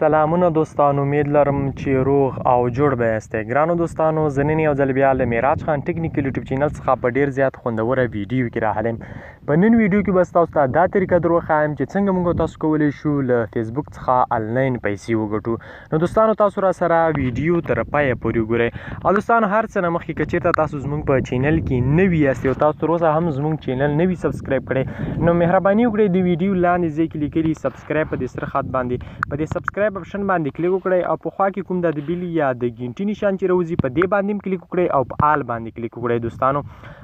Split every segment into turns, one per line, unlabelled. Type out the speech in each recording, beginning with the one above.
سلامونه دوستانو، امید لرم چې روغ او جوړ به یاستئ. ګرانو دوستانو، زه نن یو ځل بیا له میراج خان ټیکنیکل یوټیوب چینل څخه په ډیر زیات خوندوره ویډیو کې راغلم. په نن ویډیو کې به تاسو ته دا طریقه در وښایم چې څنګه موږ تاسو کولی شو له فیسبوک څخه آنلاین پیسې وګټو. نو دوستانو، تاسو را سره ویډیو تر پایه پورې وګورئ. او دوستانو، هر څه نه مخکې که چېرته تاسو زموږ په چینل کې نوي یاستئ او تاسو تر اوسه هم زموږ چینل نه وي subscribe کړی، نو مهرباني وکړئ د ویډیو لاندې ځای کې لیکلي subscribe په دې سره خط باندې، په دې subscribe option باندې کلیک وکړئ او په خوا کې کوم د bell یا د ګینټي نشان چې راوځي په دې باندې هم کلیک وکړئ او په all باندې کلیک وکړئ دوستانو.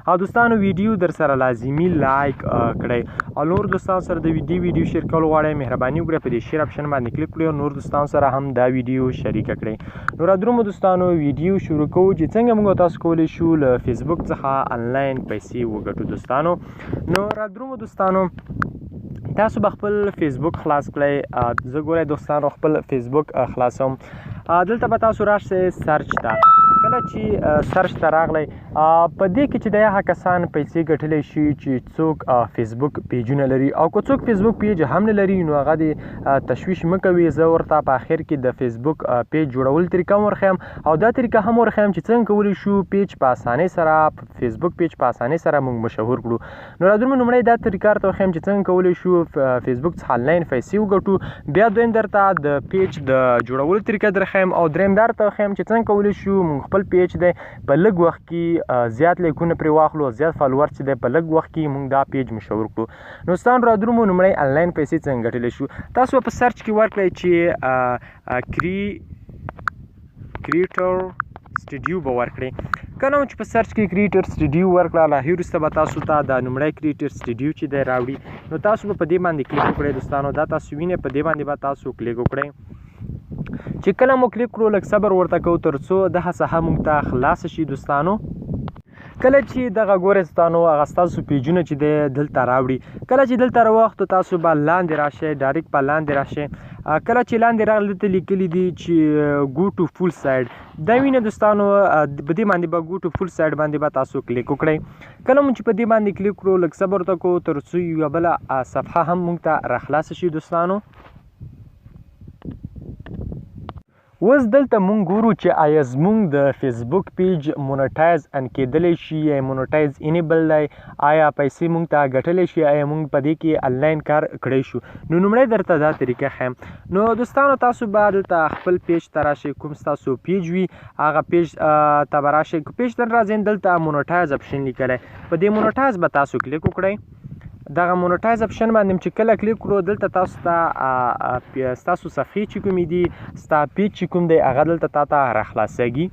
او دوستانو، ویډیو در سره لازمي like کړئ او نور دوستانو سره د دې ویډیو share کول غواړئ، مهرباني وکړئ په دې share option باندې کلیک کړئ او نور دوستانو سره هم دا ویډیو شریکه کړئ. نو رادرومو دوستانو، ویډیو شروع کوو چې څنګه موږ تاسو کولی شو له فیسبوک څخه آنلاین پیسې وګټو دوستانو. نو رادرومو دوستانو، تاسو به خپل فیسبوک خلاص کړئ. زه ګورئ دوستانو خپل فیسبوک خلاصوم. دلته به تاسو راشئ search ته. کله چې search ته راغلی، په دې کې چې د هغه کسان پیسې ګټلی شي چې څوک فیسبوک پیجونه لري، او که څوک فیسبوک پیج هم نه لري نو هغه دې تشویش مه کوي. زه ورته په اخر کې د فیسبوک پیج جوړول طریقه هم ورښیم او دا طریقه هم ورښیم چې څنګه کولی شو پیج په اسانۍ سره، فیسبوک پیج په اسانۍ سره موږ مشهور کړو. نو رادرومو لومړی دا طریقه درته وښیم چې څنګه کولی شو فیسبوک څخه آنلاین پیسې وګټو، بیا دویم درته د پیج د جوړولو طریقه درښیم، او دریم درته وښیم چې څنګه کولی شو موږ خپل پیج دی په لږ وخت کې زیات لایکونه پرې واخلو او زیات followers چې دی په لږ وخت کې موږ دا پیج مشهور کړو. نو دوستان رادرومو، لومړی آنلاین پیسې څنګه ګټلی شو؟ تاسو په search کې ورکړئ چې Creator Studio به ورکړئ. کله چې په search کې Creator Studio ورکړه، له هغې وروسته به تاسو ته دا لومړی Creator Studio چې دی راوړي. نو تاسو به په دې باندې کلیک وکړئ دوستانو. دا تاسو وینئ، په دې باندې به تاسو کلیک وکړئ. چې کله مو کلیک کړو، لږ صبر ورته کوو تر څو دغه صفحه موږ ته خلاصه شي دوستانو. کله چې دغه ګورئ دوستانو، هغه ستاسو پیجونه چې دی دلته راوړي. کله چې دلته راوښتو، تاسو به لاندې راشئ، direct به لاندې راشئ. کله چې لاندې راغلی، دلته لیکلي دي چې go to full site. دا وینئ دوستانو، په دې باندې به go to full site باندې به تاسو کلیک وکړئ. کله مو چې په دې باندې کلیک کړو، لږ صبر ورته کوو تر څو یوه بله صفحه هم موږ ته راخلاصه شي دوستانو. اوس دلته مونږ ګورو چې آیا زمونږ د فیسبوک پیج monetize on کېدلی شي یا monetize enable دی، آیا پیسې مونږ ته ګټلی شي، آیا مونږ په دې کې آنلاین کار کړی شو. نو لومړی درته دا طریقه ښیم. نو دوستانو، تاسو به دلته خپل پیج ته راشئ، کوم ستاسو پیج وي هغه پیج ته به راشئ. که پیج ته راځئ، دلته monetize option لیکلی، په دې monetize به تاسو کلیک وکړئ. دغه monetize option باندې چې کله کلیک کړو، دلته تاسو ته ستاسو صفحې چې کومې دي، ستا پیج چې کوم دی، هغه دلته تا ته راخلاصېږي.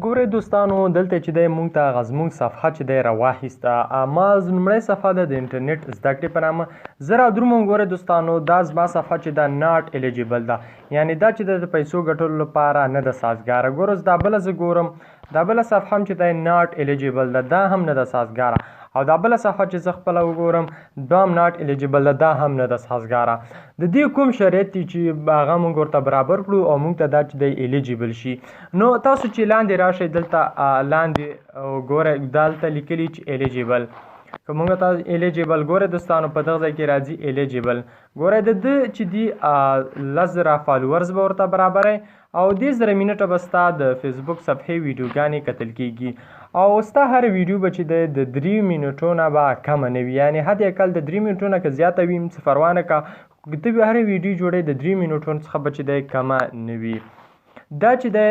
ګورئ دوستانو، دلته چې دی مونږ ته هغه زموږ صفحه چې دی راواخیسته. ما لومړی صفحه ده د انټرنیټ زده کړې په نامه. زه رادرومم. ګورئ دوستانو، دا زما صفحه چې ده not eligible ده، یعنې دا چې د پیسو ګټلو لپاره نه ده سازګاره. ګوره دا بله زه ګورم، دا بله صفحه هم چې دی not eligible ده، دا هم نه ده سازګاره. او دا بله صفحه چې زه خپله وګورم، دا هم not eligible ده، دا هم نه ده سازګاره. د دې کوم شرایط دی چې هغه موږ ورته برابر کړو او موږ ته دا چې دی eligible شي؟ نو تاسو چې لاندې راشئ، دلته لاندې ګورئ، دلته لیکلي چې eligible. که موږ ته eligible ګورئ دوستانو، په دغه ځای کې راځي eligible. ګورئ د ده چې دي 10,000 followers به ورته برابرې او 30,000 منټه به ستا د فیسبوک صفحې ویډیوګانې کتل کیږي، او ستا هر ویډیو به چې دی د 3 منټو نه به کمه نه وي، یعنې حد اقل د 3 منټو نه که زیاته وي څه پروا نه که ته هره ویډیو جوړې د 3 منټو څخه به چې دی کمه نه وي. دا چې دی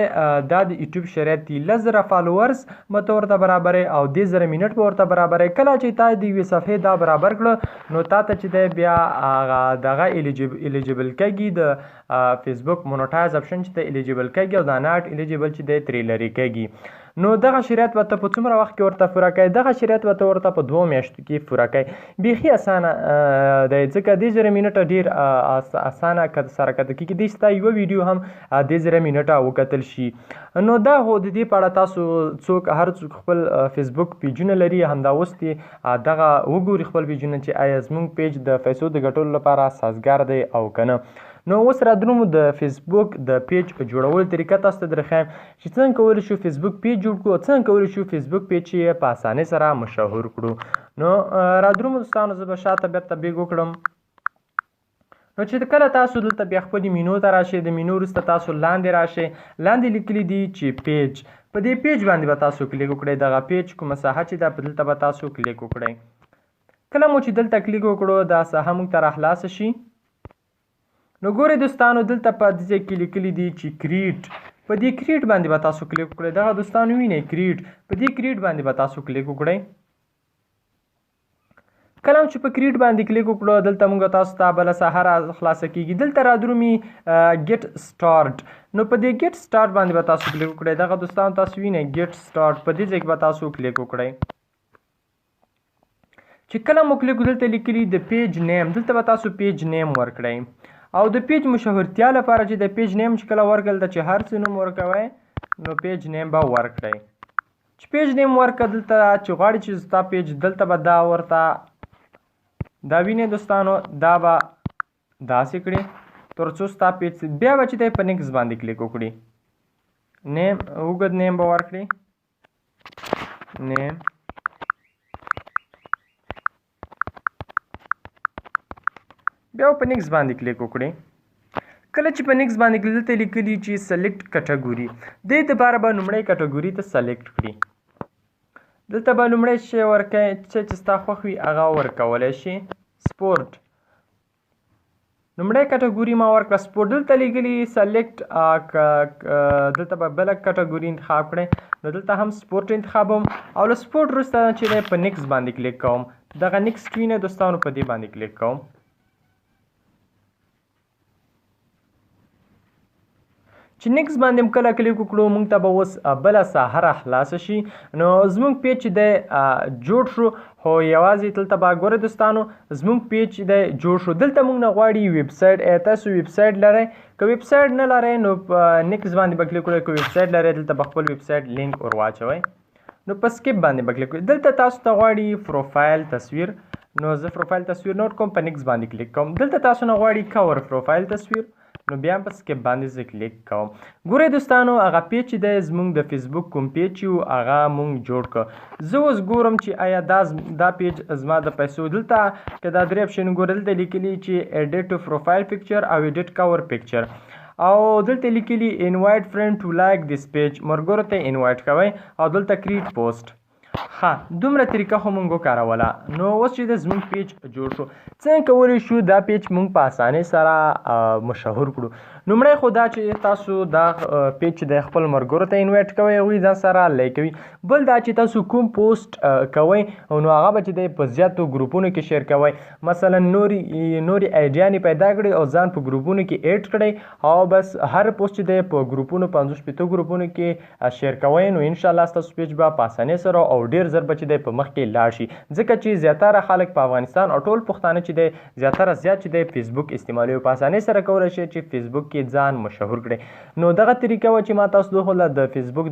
دا د یوټیوب شرایط دي. 10,000 followers به ته ورته برابرې او 30,000 منټ به ورته برابرې. کله چې تا د یوې صفحې دا برابر کړه، نو تا ته چې دی بیا هغه دغه eligible کېږي، د فیسبوک monetize option چې دی eligible کېږي او دا not eligible چې دی ترې لرې کېږي. نو دغه شرایط به ته په څومره وخت کې ورته پوره کوې؟ دغه شرایط به ته ورته په 2 میاشتو کې پوره کوې. بیخي اسانه دی، ځکه 30,000 منټه ډېر اسانه سره کتل کېږي. دې ستا یوه ویډیو هم 30,000 منټه وکتل شي. نو دا خو د دې په اړه تاسو څوک هر څوک خپل فیسبوک پیجونه لري، همدا اوس دې دغه وګوري خپل پیجونه چې آیا زموږ پیج د پیسو د ګټلو لپاره سازګار دی او که نه. نو اوس رادرومو د فیسبوک د پیج جوړولو طریقه تاسو ته درښایم چې څنګه کولی شو فیسبوک پیج جوړ کړو او څنګه کولی شو فیسبوک پیج یې په اسانۍ سره مشهور کړو. نو رادرومو دوستانو، زه به شاته بیرته back وکړم. نو چې کله تاسو دلته بیا خپلې مینو ته راشئ، د مینو وروسته تاسو لاندې راشئ، لاندې لیکلي دي چې page، په دې page باندې به تاسو کلیک وکړئ. دغه page کومه ساحه چې ده په دلته به تاسو کلیک وکړئ. کله مو چې دلته کلیک وکړو دا ساحه موږ ته راخلاصه شي. نو ګورئ دوستانو دلته په دې ځای کې لیکلي دي چې create، په دې create باندې به تاسو کلیک وکړئ. دغه دوستانو وینئ create، په دې create باندې به تاسو کلیک وکړئ. کله چې په create باندې کلیک وکړو دلته موږ تاسو ته بله ساحه را خلاصه کیږي. دلته را درومي get start، نو په دې get start باندې به تاسو کلیک وکړئ. دغه دوستان تاسو وینئ get start، په دې ځای کې به تاسو کلیک وکړئ. چې کله مو کلیک دلته لیکلي د page name، دلته به تاسو page name ورکړئ. او د page مشهورتیا لپاره چې د page name چې کله ورکړل چې هر څه نوم ورکوئ نو page name به ورکړئ. چې page name ورکړه دلته چې غواړي چې ستا page دلته به دا ورته دا وینئ دوستانو، دا به داسې کړي تر څو ستا page بیا به چې دی په next باندې کلیک وکړي. name اوږد name به ورکړي، name بیا په next باندې کلیک وکړي. کله چې په next باندې کلیک دلته لیکلي چې select category، دې دپاره به لومړی category ته select کړي. دلته به لومړی شی ورکوي چې ستا خوښ وي هغه ورکولی شي. سپورټ لومړی category ما ورکړه سپورټ. دلته لیکلي select، دلته به بله category انتخاب کړئ، نو دلته هم سپورټ انتخابوم او له سپورټ وروسته چې دی په next باندې کلیک کوم. دغه next وینئ دوستانو، په دې باندې کلیک کوم. چې next باندې هم کله کلیک وکړو موږ ته به اوس بله ساحه را خلاصه شي. نو زموږ page چې دی جوړ شو، خو یوازې دلته به ګورئ دوستانو زموږ page چې دی جوړ شو. دلته موږ نه غواړي ویب سایټ، تاسو ویب سایټ لرئ؟ که ویب سایټ نه لرئ نو په next باندې به کلیک وکړئ. که ویب سایټ لرئ دلته به خپل ویب سایټ لینک ور واچوئ، نو په skip باندې به کلیک وکړئ. دلته تاسو ته غواړي پروفایل تصویر، نو زه پروفایل تصویر note کوم، په next باندې کلیک کوم. دلته تاسو نه غواړي cover profile تصویر، نو بیا هم په skip باندې زه کلیک کوم. ګورئ دوستانو هغه page چې دی زموږ د فیسبوک کوم page چې و هغه موږ جوړ کړ. زه اوس ګورم چې آیا دا page زما د پیسو، دلته که دا درې option ګورئ دلته لیکلي چې edit profile picture او edit cover picture، او دلته لیکلي invite friend to like this page، ملګرو ته invite کوئ، او دلته create post. ښه دومره طریقه خو مونږ وکاروله. نو اوس چې د زموږ page جوړ شو، څنګه کولی شو دا page مونږ په اسانۍ سره مشهور کړو؟ لومړی خو دا چې تاسو دا page د خپل ملګرو ته invite کوئ، هغوی ځان سره like کوي. بل دا چې تاسو کوم پوسټ کوئ نو هغه به چې دی په زیاتو ګروپونو کې share کوئ. مثلا نورې آیډیانې پیدا کړئ او ځان په ګروپونو کې add کړئ، او بس هر پوسټ چې دی په ګروپونو 50 ګروپونو کې share کوئ، نو انشاءالله ستاسو page به په اسانۍ سره او ډیر زر به چې دی په مخ کې لاړ شي. ځکه چې زیاتره خلک په افغانستان او ټول پښتانه چې دی زیاتره زیات چې دی فیسبوک استعمالوي، په اسانۍ سره کولی شي چې فیسبوک کې ځان مشهور کړي. نو دغه طریقه وه چې ما تاسو ته وښودله د فیسبوک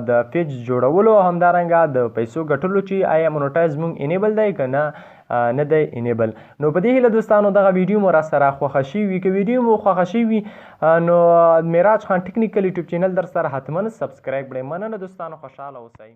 د page جوړولو او همدارنګه د پیسو ګټلو چې آیا monetize مونږ enable دی که نه، نه دی enable. نو په دې هیله دوستانو دغه ویډیو مو را سره خوښه شوي وي. که ویډیو مو خوښه شوي وي نو معراج خان ټیکنیکل یوټیوب چینل در سره حتما subscribe کړئ. مننه دوستانو، خوشحاله اوسئ.